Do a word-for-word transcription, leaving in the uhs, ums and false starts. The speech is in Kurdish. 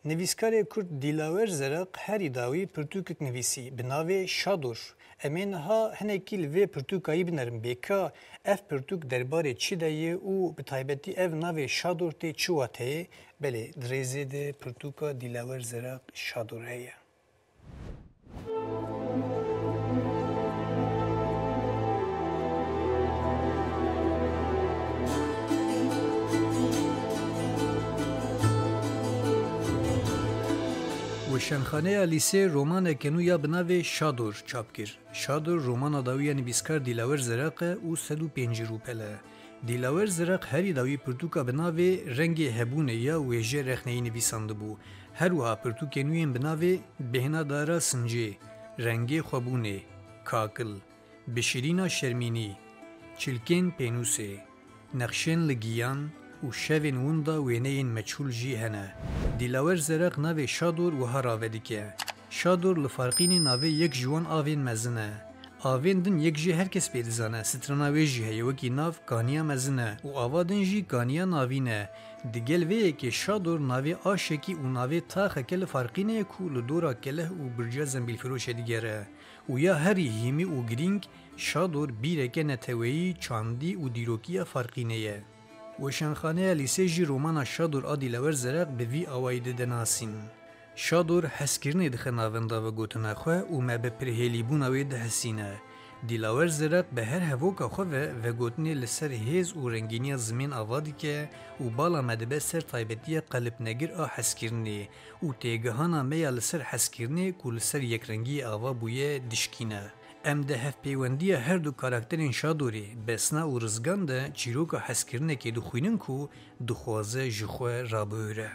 Nivîskarê Kurd Dîlawer Zeraq herî dawî pirtûkek nivîsî bi navê Şador. Em ê niha hinekî li vê pirtûkayî binerin bê ka ev pirtûk derbarê çi de ye û bi taybetî ev navê Şador tê çi wateyê? Belê, di rêzê de pirtûka Dîlawer Zeraq Şador heye. Weşanxaneya Lîsê romaneke nû ya bi navê Şador çap kir. Şador romana dawî ya nivîskar Dîlawer Zeraq e û sed û pêncî rûpel e. Dîlawer Zeraq herî dawî pirtûka bi navê Rengê Hebûnê ya Wêje Rexneyî nivîsandibû. Her wiha pirtûkên wî yên bi navê Bêhna Dara Sincê, Rengê Xwebûnê, Kakil, Bi Şirîna Şermînî, Çilkên Pênûsê, Nexşên li Giyan û Şevên Winda Wêneyên Meçhûl jî hene. Dîlawer Zeraq navê Şador wiha rave dike. Şador li farqînê navê yek ji wan avên mezin e. Avên din yek jê her kes pê dizane, strana wê jî heye, wekî nav Kaniya Mezin e û ava din jî Kaniya Navîn e. Digel vê yekê Şador navê aşekî û navê taxeke li farqînê ye ku li dora keleh û birca zembîlfiroşê digere û ya herî hîmî û girîng, Şador bîreke neteweyî, çandî û dîrokiya farqînê ye. Weşanxaneya Lîsê jî romana Şador a Dîlawer Zeraq bi vî awayî dide nasîn. Şador hezkirinê dixe navenda vegotina xwe û me bi pirhêlîbûna wê dihesîne. Dîlawer Zeraq bi her hevoka xwe ve vegotinê li ser hêz û rengîniya zimên ava dike û bala me dibe ser taybetiya qelibnegir a hezkirinê û têgihana me ya li ser hezkirinê ku li ser yekrengiyê ava bûye dişkîne. Em di hevpêwendiya her du karakterên Şadorê, Besna û Rizgan de çîroka hezkirinekê dixwînin ku dixwaze ji xwe rabihûre.